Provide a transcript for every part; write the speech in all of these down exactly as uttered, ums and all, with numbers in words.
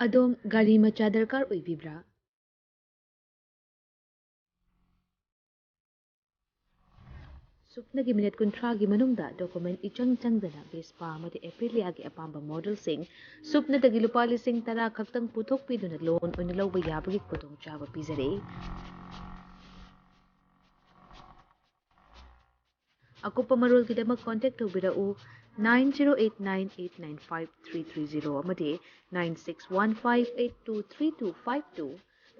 ꯑꯗꯣꯝ ꯒꯥꯔꯤ ꯃꯆꯥ ꯗꯔꯀꯥꯔ ꯑꯣꯏꯕꯤꯕ꯭ꯔꯥ? ꯁꯨꯞꯅꯒꯤ ꯃꯤꯅꯤꯠ ꯀꯨꯟꯊ꯭ꯔꯥꯒꯤ ꯃꯅꯨꯡꯗ ꯗꯣꯀꯨꯃꯦꯟ ꯏꯆꯪ ꯆꯪꯗꯅ ꯚꯦꯁꯄꯥ ꯑꯃꯗꯤ ꯑꯦꯄ꯭ꯔꯤꯂꯤꯌꯥꯒꯤ ꯑꯄꯥꯝꯕ ꯃꯣꯗꯦꯜꯁꯤꯡ ꯁꯨꯞꯅꯗꯒꯤ ꯂꯨꯄꯥ ꯂꯤꯁꯤꯡ ꯇꯔꯥ ꯈꯛꯇꯪ ꯄꯨꯊꯣꯛꯄꯤꯗꯨꯅ ꯂꯣꯟ ꯑꯣꯏꯅ ꯂꯧꯕ ꯌꯥꯕꯒꯤ ꯈꯨꯗꯣꯡꯆꯥꯕ ꯄꯤꯖꯔꯤ꯫ ꯑꯀꯨꯞꯄ ꯃꯔꯣꯜꯒꯤꯗꯃꯛ ꯀꯣꯟꯇꯦꯛ ꯇꯧꯕꯤꯔꯛꯎ, nine zero eight nine eight nine five three three zero ꯑꯃꯗꯤ nine six one five eight two three two five two꯫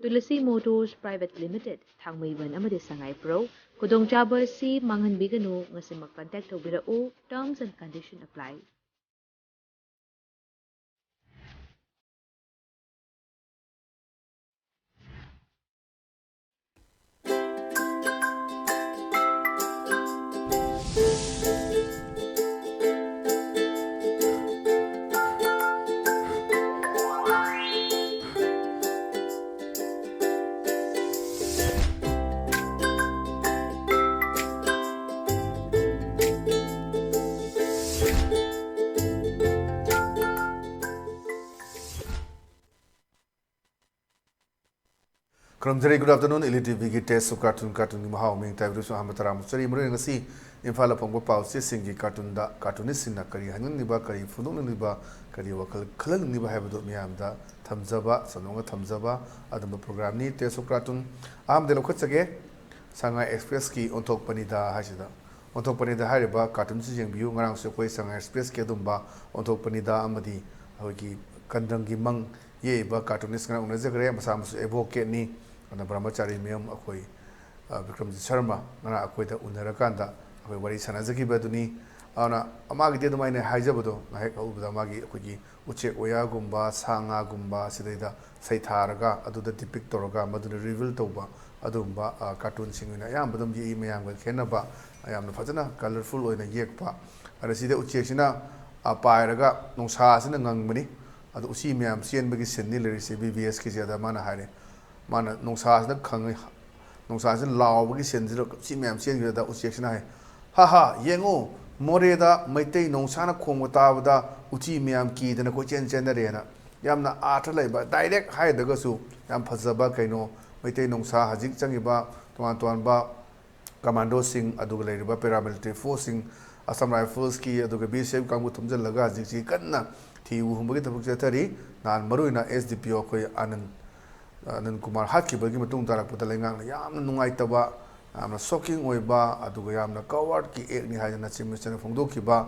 Tulsi Motors Private Limited, Thangmeiband ꯑꯃꯗꯤ ꯁꯉꯥꯏꯄ꯭ꯔꯧ꯫ ꯈꯨꯗꯣꯡꯆꯥꯕ ꯑꯁꯤ ꯃꯥꯡꯍꯟꯕꯤꯒꯅꯨ꯫ ꯉꯁꯤꯃꯛ ꯀꯟꯇꯦꯛ ꯇꯧꯕꯤꯔꯛꯎ꯫ Terms and condition apply꯫ ꯈꯨꯔꯨꯝꯖꯔꯤ, good afternoon, ꯏꯂꯤ ꯇꯤꯚꯤꯒꯤ Taste of Cartoon, ꯀꯥꯔꯇꯨꯟꯒꯤ ꯃꯍꯥꯎ ꯃꯤꯡ ꯇꯥꯏꯕꯗꯨꯁꯨ ꯑꯍꯥꯟꯕ ꯇꯔꯥꯃꯨꯛ ꯆꯔꯤ꯫ ꯃꯔꯨꯑꯣꯏꯅ ꯉꯁꯤ ꯏꯝꯐꯥꯜꯗ ꯐꯣꯡꯕ ꯄꯥꯎꯆꯦꯁꯤꯡꯒꯤ ꯀꯥꯔꯇꯨꯟꯗ ꯀꯥꯔꯇꯨꯅꯤꯁꯁꯤꯡꯅ ꯀꯔꯤ ꯍꯥꯏꯅꯤꯡꯂꯤꯕ, ꯀꯔꯤ ꯐꯣꯡꯗꯣꯛꯅꯤꯡꯂꯤꯕ, ꯀꯔꯤ ꯋꯥꯈꯜ ꯈꯜꯍꯟꯅꯤꯡꯂꯤꯕ ꯍꯥꯏꯕꯗꯨ ꯃꯤꯌꯥꯝꯗ ꯊꯝꯖꯕ, ꯁꯟꯗꯣꯛꯅ ꯊꯝꯖꯕ ꯑꯗꯨꯝꯕ ꯄ꯭ꯔꯣꯒ꯭ꯔꯥꯝꯅꯤ Taste of Cartoon꯫ ꯑꯍꯥꯟꯕꯗ ꯂꯧꯈꯠꯆꯒꯦ, ꯁꯉꯥꯏ ꯑꯦꯛꯁꯄ꯭ꯔꯦꯁꯀꯤ ꯑꯣꯟꯊꯣꯛꯄꯅꯤꯗ ꯍꯥꯏꯁꯤꯗ꯫ ꯑꯣꯟꯊꯣꯛꯄꯅꯤꯗ ꯍꯥꯏꯔꯤꯕ ꯀꯥꯔꯇꯨꯟꯁꯤ ꯌꯦꯡꯕꯤꯌꯨ꯫ ꯉꯔꯥꯡꯁꯨ ꯑꯩꯈꯣꯏ ꯁꯉꯥꯏ ꯑꯦꯛꯁꯄ꯭ꯔꯦꯁꯀꯤ ꯑꯗꯨꯝꯕ ꯑꯣꯟꯊꯣꯛꯄꯅꯤꯗ ꯑꯃꯗꯤ ꯑꯩꯈꯣꯏꯒꯤ ꯀꯟꯗꯪꯒꯤ ꯃꯪ ꯌꯦꯛꯏꯕ ꯀꯥꯔꯇꯨꯅꯤꯁ ꯉꯔꯥꯡ ꯎꯅꯖꯈ꯭ꯔꯦ꯫ ꯃꯁꯥ ꯃꯁꯨ ꯑꯦꯗꯚꯣꯀꯦꯠꯅꯤ꯫ ꯑꯗꯨꯅ ꯕ꯭ꯔꯍꯃꯆꯥꯔꯤ ꯃꯌꯨꯝ ꯑꯩꯈꯣꯏ, ꯑ, ꯕꯤꯀ꯭ꯔꯝꯖꯤꯠ ꯁꯔꯃ ꯉꯔꯥꯡ ꯑꯩꯈꯣꯏꯗ ꯎꯅꯔꯀꯥꯟꯗ ꯑꯩꯈꯣꯏ ꯋꯥꯔꯤ ꯁꯥꯟꯅꯖꯈꯤꯕ ꯑꯗꯨꯅꯤ꯫ ꯑꯗꯨꯅ ꯃꯥꯒꯤꯗꯤ ꯑꯗꯨꯃꯥꯏꯅ ꯍꯥꯏꯖꯕꯗꯣ, ꯉꯥꯏꯍꯦꯛ ꯍꯧꯕꯗ ꯃꯥꯒꯤ ꯑꯩꯈꯣꯏꯒꯤ ꯎꯆꯦꯛ ꯋꯥꯌꯥꯒꯨꯝꯕ, ꯁꯥ ꯉꯥꯒꯨꯝꯕ, ꯁꯤꯗꯩꯗ ꯁꯩꯊꯥꯔꯒ, ꯑꯗꯨꯗ ꯗꯤꯄꯤꯛ ꯇꯧꯔꯒ, ꯃꯗꯨꯅ ꯔꯤꯚꯤꯜ ꯇꯧꯕ ꯑꯗꯨꯒꯨꯝꯕ, ꯑ, ꯀꯥꯔꯇꯨꯟꯁꯤꯡ ꯑꯣꯏꯅ ꯑꯌꯥꯝꯕ ꯑꯗꯨꯝ ꯌꯦꯛꯏ꯫ ꯃꯌꯥꯝꯒ ꯈꯦꯠꯅꯕ, ꯌꯥꯝꯅ ꯐꯖꯅ ꯀꯂꯔꯐꯨꯜ ꯑꯣꯏꯅ ꯌꯦꯛꯄ꯫ ꯑꯗ ꯁꯤꯗ ꯎꯆꯦꯛꯁꯤꯅ, ꯑ, ꯄꯥꯏꯔꯒ ꯅꯨꯡꯁꯥꯁꯤꯅ ꯉꯪꯕꯅꯤ꯫ ꯑꯗꯣ ꯎꯆꯤ ꯃꯌꯥꯝ ꯆꯦꯟꯕꯒꯤ ꯁꯤꯟꯅꯤ ꯂꯩꯔꯤꯁꯦ ꯕꯤ ꯕꯤ ꯑꯦꯁꯀꯤꯁꯦ꯫ ꯑꯗ ꯃꯥꯅ ꯍꯥꯏꯔꯦ, ꯃꯥꯅ ꯅꯨꯡꯁꯥꯁꯤꯅ ꯈꯪꯉꯤ, ꯅꯨꯡꯁꯥꯁꯤꯅ ꯂꯥꯎꯕꯒꯤ ꯁꯤꯟꯁꯤꯗ ꯎꯆꯤ ꯃꯌꯥꯝ ꯆꯦꯟꯈꯤꯕꯗ ꯎꯆꯦꯛꯁꯤꯅ ꯍꯥꯏ, "ꯍꯥ ꯍꯥ, ꯌꯦꯡꯉꯨ, ꯃꯣꯔꯦꯗ ꯃꯩꯇꯩ ꯅꯣꯡꯁꯥꯅ ꯈꯣꯡꯕ ꯇꯥꯕꯗ ꯎꯆꯤ ꯃꯌꯥꯝ ꯀꯤꯗꯅ ꯀꯣꯏꯆꯦꯟ ꯆꯦꯟꯅꯔꯦꯅ"꯫ ꯌꯥꯝꯅ ꯑꯥꯔꯊ ꯂꯩꯕ, ꯗꯥꯏꯔꯦꯛ ꯍꯥꯏꯗ꯭ꯔꯒꯁꯨ ꯌꯥꯝ ꯐꯖꯕ ꯀꯩꯅꯣ, ꯃꯩꯇꯩ ꯅꯣꯡꯁꯥ ꯍꯧꯖꯤꯛ ꯆꯪꯉꯤꯕ ꯇꯣꯉꯥꯟ ꯇꯣꯉꯥꯟꯕ ꯀꯃꯥꯟꯗꯣꯁꯤꯡ, ꯑꯗꯨꯒ ꯂꯩꯔꯤꯕ ꯄꯦꯔꯥꯃꯤꯂꯤꯇꯔꯤ ꯐꯣꯔꯁꯁꯤꯡ, ꯑꯁꯥꯝ ꯔꯥꯏꯐꯜꯁꯀꯤ, ꯑꯗꯨꯒ ꯕꯤ ꯑꯦꯁ ꯑꯦꯐ ꯀꯥꯡꯕꯨ ꯊꯣꯝꯖꯤꯜꯂꯒ ꯍꯧꯖꯤꯛꯁꯤ ꯀꯟꯅ ꯊꯤꯕ ꯍꯨꯝꯕꯒꯤ ꯊꯕꯛ ꯆꯠꯊꯔꯤ꯫ ꯅꯍꯥꯟ ꯃꯔꯨꯑꯣꯏꯅ ꯑꯦꯁ ꯗꯤ ꯄꯤ ꯑꯣ ꯑꯩꯈꯣꯏ ꯑꯅꯟ, ꯑꯅꯟ ꯀꯨꯃꯥꯔ ꯍꯥꯠꯈꯤꯕꯒꯤ ꯃꯇꯨꯡ ꯇꯥꯔꯛꯄꯗ ꯂꯩꯉꯥꯛꯅ ꯌꯥꯝꯅ ꯅꯨꯡꯉꯥꯏꯇꯕ, ꯌꯥꯝꯅ ꯁꯣꯀꯤꯡ ꯑꯣꯏꯕ, ꯑꯗꯨꯒ ꯌꯥꯝꯅ ꯀꯋꯥꯔꯗꯀꯤ ꯑꯦꯛꯅꯤ ꯍꯥꯏꯗꯅ ꯆꯤꯐ ꯃꯤꯅꯤꯁꯇꯔꯅ ꯐꯣꯡꯗꯣꯛꯈꯤꯕ,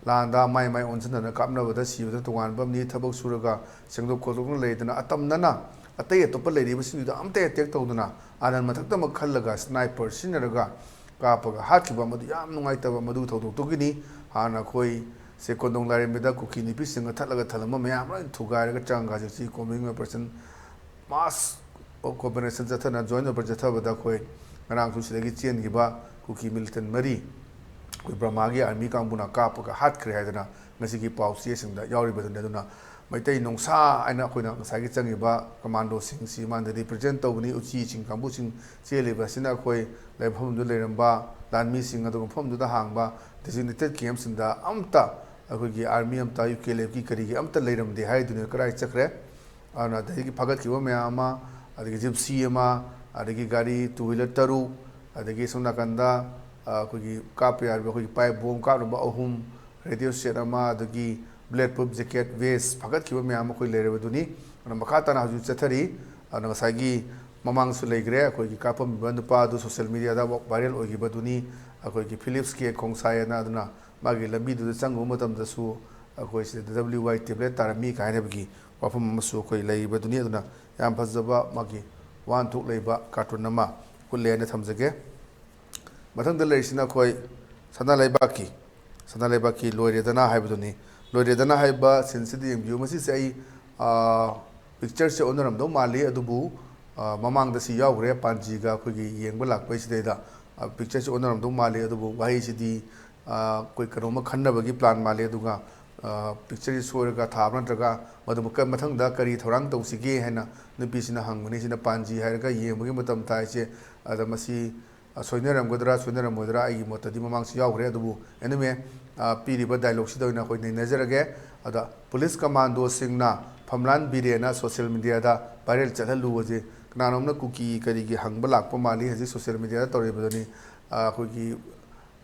ꯂꯥꯟꯗ ꯃꯥꯏ ꯃꯥꯏ ꯑꯣꯟꯁꯤꯟꯅꯗꯅ ꯀꯥꯞꯅꯕꯗ ꯁꯤꯕꯗ ꯇꯣꯉꯥꯟꯕ ꯑꯃꯅꯤ, ꯊꯕꯛ ꯁꯨꯔꯒ ꯁꯦꯡꯗꯣꯛ ꯈꯣꯠꯇꯣꯛꯅ ꯂꯩꯗꯅ ꯑꯇꯝꯅꯅ ꯑꯇꯩ ꯑꯇꯣꯞꯄ ꯂꯩꯔꯤꯕꯁꯤꯡꯗꯨꯗ ꯑꯝꯇ ꯑꯦꯇꯦꯛ ꯇꯧꯗꯅ ꯑꯅꯟ ꯃꯊꯛꯇꯃꯛ ꯈꯜꯂꯒ ꯁ꯭ꯅꯥꯏꯄꯔ ꯁꯤꯖꯤꯟꯅꯔꯒ ꯀꯥꯞꯄꯒ ꯍꯥꯠꯈꯤꯕ, ꯃꯗꯨ ꯌꯥꯝ ꯅꯨꯡꯉꯥꯏꯇꯕ ꯃꯗꯨ ꯊꯧꯗꯣꯛꯇꯨꯒꯤꯅꯤ꯫ ꯍꯥꯟꯅ ꯑꯩꯈꯣꯏ ꯁꯦ ꯀꯣꯟꯗꯣꯡ ꯂꯥꯏꯔꯦꯝꯕꯤꯗ ꯀꯨꯀꯤ ꯅꯨꯄꯤꯁꯤꯡ ꯀꯟꯊꯠꯂꯒ ꯊꯅꯝꯕ ꯃꯌꯥꯝ ꯂꯣꯏ ꯊꯨꯒꯥꯏꯔꯒ ꯆꯪꯉꯒ ꯍꯧꯖꯤꯛꯁꯤ ꯀꯣꯝꯕꯤꯡ ꯑꯣꯄꯔꯦꯁꯟ, ꯃꯥꯁ ꯀꯣꯑꯣꯄꯔꯦꯁꯟ ꯆꯠꯊꯅ, ꯖꯣꯏꯟ ꯑꯣꯄꯔꯦꯁꯟ ꯆꯠꯊꯕꯗ ꯑꯩꯈꯣꯏ ꯉꯔꯥꯡꯁꯨ ꯁꯤꯗꯒꯤ ꯆꯦꯟꯈꯤꯕ ꯀꯨꯀꯤ ꯃꯤꯂꯤꯇꯦꯟ ꯃꯔꯤ ꯑꯩꯈꯣꯏ ꯕ꯭ꯔꯍꯃꯥꯒꯤ ꯑꯥꯔꯃꯤ ꯀꯥꯡꯕꯨꯅ ꯀꯥꯞꯄꯒ ꯍꯥꯠꯈ꯭ꯔꯦ ꯍꯥꯏꯗꯅ ꯉꯁꯤꯒꯤ ꯄꯥꯎ ꯆꯦꯁꯤꯡꯗ ꯌꯥꯎꯔꯤꯕꯗꯨꯅꯤ꯫ ꯑꯗꯨꯅ ꯃꯩꯇꯩ ꯅꯣꯡꯁꯥ ꯍꯥꯏꯅ ꯑꯩꯈꯣꯏꯅ ꯉꯁꯥꯏꯒꯤ ꯆꯪꯉꯤꯕ ꯀꯃꯥꯟꯗꯣꯁꯤꯡꯁꯤ ꯃꯥꯅ ꯔꯤꯄ꯭ꯔꯖꯦꯟ ꯇꯧꯕꯅꯤ꯫ ꯎꯆꯤꯁꯤꯡ ꯀꯥꯡꯕꯨꯁꯤꯡ ꯆꯦꯜꯂꯤꯕ ꯑꯁꯤꯅ ꯑꯩꯈꯣꯏ ꯂꯩꯐꯝꯗꯨꯗ ꯂꯩꯔꯝꯕ ꯂꯥꯟꯃꯤꯁꯤꯡ, ꯑꯗꯨꯒ ꯃꯐꯝꯗꯨꯗ ꯍꯥꯡꯕ ꯗꯤꯖꯤꯒꯅꯦꯇꯦꯠ ꯀꯦꯝꯞꯁꯤꯡꯗ ꯑꯝꯇ ꯑꯩꯈꯣꯏꯒꯤ ꯑꯥꯔꯃꯤ ꯑꯝꯇ, ꯌꯨ ꯀꯦ ꯑꯦꯜ ꯑꯦꯐꯀꯤ ꯀꯔꯤꯒꯤ ꯑꯝꯇ ꯂꯩꯔꯝꯗꯦ ꯍꯥꯏꯗꯨꯅ ꯀꯗꯥꯏ ꯆꯠꯈ꯭ꯔꯦ? ꯑꯗꯨꯅ ꯑꯗꯒꯤ ꯐꯥꯒꯠꯈꯤꯕ ꯃꯌꯥꯝ ꯑꯃ, ꯑꯗꯒꯤ ꯖꯤꯞꯁꯤ ꯑꯃ, ꯑꯗꯒꯤ ꯒꯥꯔꯤ ꯇꯨ ꯋꯤꯂꯔ ꯇꯔꯨꯛ, ꯑꯗꯒꯤ ꯁꯣꯝ ꯅꯥꯀꯟꯗ, ꯑ, ꯑꯩꯈꯣꯏꯒꯤ ꯀꯥꯞꯄ ꯌꯥꯔꯤꯕ ꯑꯩꯈꯣꯏꯒꯤ ꯄꯥꯏꯞ ꯕꯣꯝ ꯀꯥꯞꯅꯕ ꯑꯍꯨꯝ, ꯔꯦꯗꯤꯑꯣ ꯁꯦꯠ ꯑꯃ, ꯑꯗꯒꯤ ꯕ꯭ꯂꯦꯠ ꯄ꯭ꯔꯨꯐ ꯖꯦꯀꯦꯠ, ꯚꯦꯁ ꯐꯥꯒꯠꯈꯤꯕ ꯃꯌꯥꯝ ꯑꯩꯈꯣꯏ ꯂꯩꯔꯕꯗꯨꯅꯤ꯫ ꯑꯗꯨꯅ ꯃꯈꯥ ꯇꯥꯅ ꯍꯧꯖꯤꯛ ꯆꯠꯊꯔꯤ꯫ ꯑꯗꯨꯅ ꯉꯁꯥꯏꯒꯤ ꯃꯃꯥꯡꯁꯨ ꯂꯩꯈ꯭ꯔꯦ, ꯑꯩꯈꯣꯏꯒꯤ ꯀꯥꯞꯄꯝꯃꯤꯕ ꯅꯨꯄꯥ ꯑꯗꯨ ꯁꯣꯁꯦꯜ ꯃꯤꯗꯤꯌꯥꯗ ꯚꯥꯏꯔꯦꯜ ꯑꯣꯏꯈꯤꯕꯗꯨꯅꯤ, ꯑꯩꯈꯣꯏꯒꯤ ꯐꯤꯂꯤꯞꯁ ꯀꯦ ꯈꯣꯡꯁꯥꯏ ꯍꯥꯏꯅ꯫ ꯑꯗꯨꯅ ꯃꯥꯒꯤ ꯂꯝꯕꯤꯗꯨꯗ ꯆꯪꯉꯨꯕ ꯃꯇꯝꯗꯁꯨ ꯑꯩꯈꯣꯏ ꯁꯤꯗ ꯗꯕ꯭ꯂꯤꯌꯨ ꯋꯥꯏ ꯇꯦꯕ꯭ꯂꯦꯠ ꯇꯥꯔꯝꯃꯤ ꯀꯥꯏꯅꯕꯒꯤ ꯋꯥꯐꯝ ꯑꯃꯁꯨ ꯑꯩꯈꯣꯏ ꯂꯩꯔꯤꯕꯗꯨꯅꯤ꯫ ꯑꯗꯨꯅ ꯌꯥꯝ ꯐꯖꯕ ꯃꯥꯒꯤ ꯋꯥꯍꯟꯊꯣꯛ ꯂꯩꯕ ꯀꯥꯔꯇꯨꯟ ꯑꯃ ꯎꯠꯂꯦ ꯍꯥꯏꯅ ꯊꯝꯖꯒꯦ꯫ ꯃꯊꯪꯗ ꯂꯩꯔꯤꯁꯤꯅ ꯑꯩꯈꯣꯏ ꯁꯅꯥ ꯂꯩꯕꯥꯛꯀꯤ, ꯁꯅꯥ ꯂꯩꯕꯥꯛꯀꯤ ꯂꯣꯏꯔꯦꯗꯅ ꯍꯥꯏꯕꯗꯨꯅꯤ꯫ ꯂꯣꯏꯔꯦꯗꯅ ꯍꯥꯏꯕ ꯁꯤꯟꯁꯤꯗ ꯌꯦꯡꯕꯤꯌꯨ꯫ ꯃꯁꯤꯁꯦ ꯑꯩ, ꯑꯥ, ꯄꯤꯛꯆꯔꯁꯦ ꯑꯣꯟꯅꯔꯝꯗꯧ ꯃꯥꯜꯂꯤ, ꯑꯗꯨꯕꯨ, ꯑꯥ, ꯃꯃꯥꯡꯗ ꯁꯤ ꯌꯥꯎꯈ꯭ꯔꯦ, ꯄꯥꯟꯖꯤꯒ ꯑꯩꯈꯣꯏꯒꯤ ꯌꯦꯡꯕ ꯂꯥꯛꯄꯩꯁꯤꯗꯩꯗ, ꯑꯥ, ꯄꯤꯛꯆꯔꯁꯦ ꯑꯣꯟꯅꯔꯝꯗꯧ ꯃꯥꯜꯂꯤ, ꯑꯗꯨꯕꯨ ꯋꯥꯍꯩꯁꯤꯗꯤ, ꯑꯥ, ꯑꯩꯈꯣꯏ ꯀꯩꯅꯣꯝꯃ ꯈꯟꯅꯕꯒꯤ ꯄ꯭ꯂꯥꯟ ꯃꯥꯜꯂꯤ꯫ ꯑꯗꯨꯒ, ꯑꯥ, ꯄꯤꯛꯆꯔꯁꯤ ꯁꯣꯏꯔꯒ ꯊꯥꯕ ꯅꯠꯇ꯭ꯔꯒ ꯃꯗꯨ ꯃꯈ-, ꯃꯊꯪꯗ ꯀꯔꯤ ꯊꯧꯔꯥꯡ ꯇꯧꯁꯤꯒꯦ ꯍꯥꯏꯅ ꯅꯨꯄꯤꯁꯤꯅ ꯍꯪꯕꯅꯤ꯫ ꯁꯤꯅ ꯄꯥꯟꯖꯤ ꯍꯥꯏꯔꯒ ꯌꯦꯡꯕꯒꯤ ꯃꯇꯝ ꯇꯥꯏꯁꯦ꯫ ꯑꯗ ꯃꯁꯤ, ꯑ, ꯁꯣꯏꯅꯔꯝꯒꯗ꯭ꯔꯥ ꯁꯣꯏꯅꯔꯝꯃꯣꯏꯗ꯭ꯔꯥ, ꯑꯩꯒꯤ ꯃꯣꯠꯇꯗꯤ ꯃꯃꯥꯡꯁꯨ ꯌꯥꯎꯈ꯭ꯔꯦ꯫ ꯑꯗꯨꯕꯨ anyway, ꯑ, ꯄꯤꯔꯤꯕ ꯗꯥꯏꯂꯣꯒꯁꯤꯗ ꯑꯣꯏꯅ ꯑꯩꯈꯣꯏ ꯅꯩꯅꯖꯔꯒꯦ꯫ ꯑꯗ ꯄꯨꯂꯤꯁ ꯀꯃꯥꯟꯗꯣꯁꯤꯡꯅ ꯐꯝꯂꯥꯟ ꯕꯤꯔꯦꯟꯅ ꯁꯣꯁꯤꯌꯦꯜ ꯃꯦꯗꯤꯌꯥꯗ ꯚꯥꯏꯔꯦꯜ ꯆꯠꯍꯜꯂꯨ ꯑꯁꯤ ꯀꯅꯥꯅꯣꯝꯅ ꯀꯨꯀꯤ ꯀꯔꯤꯒꯤ ꯍꯪꯕ ꯂꯥꯛꯄ ꯃꯥꯜꯂꯤ꯫ ꯍꯧꯖꯤꯛ ꯁꯣꯁꯤꯌꯦꯜ ꯃꯦꯗꯤꯌꯥꯗ ꯇꯧꯔꯤꯕꯗꯨꯅꯤ꯫ ꯑ, ꯑꯩꯈꯣꯏꯒꯤ,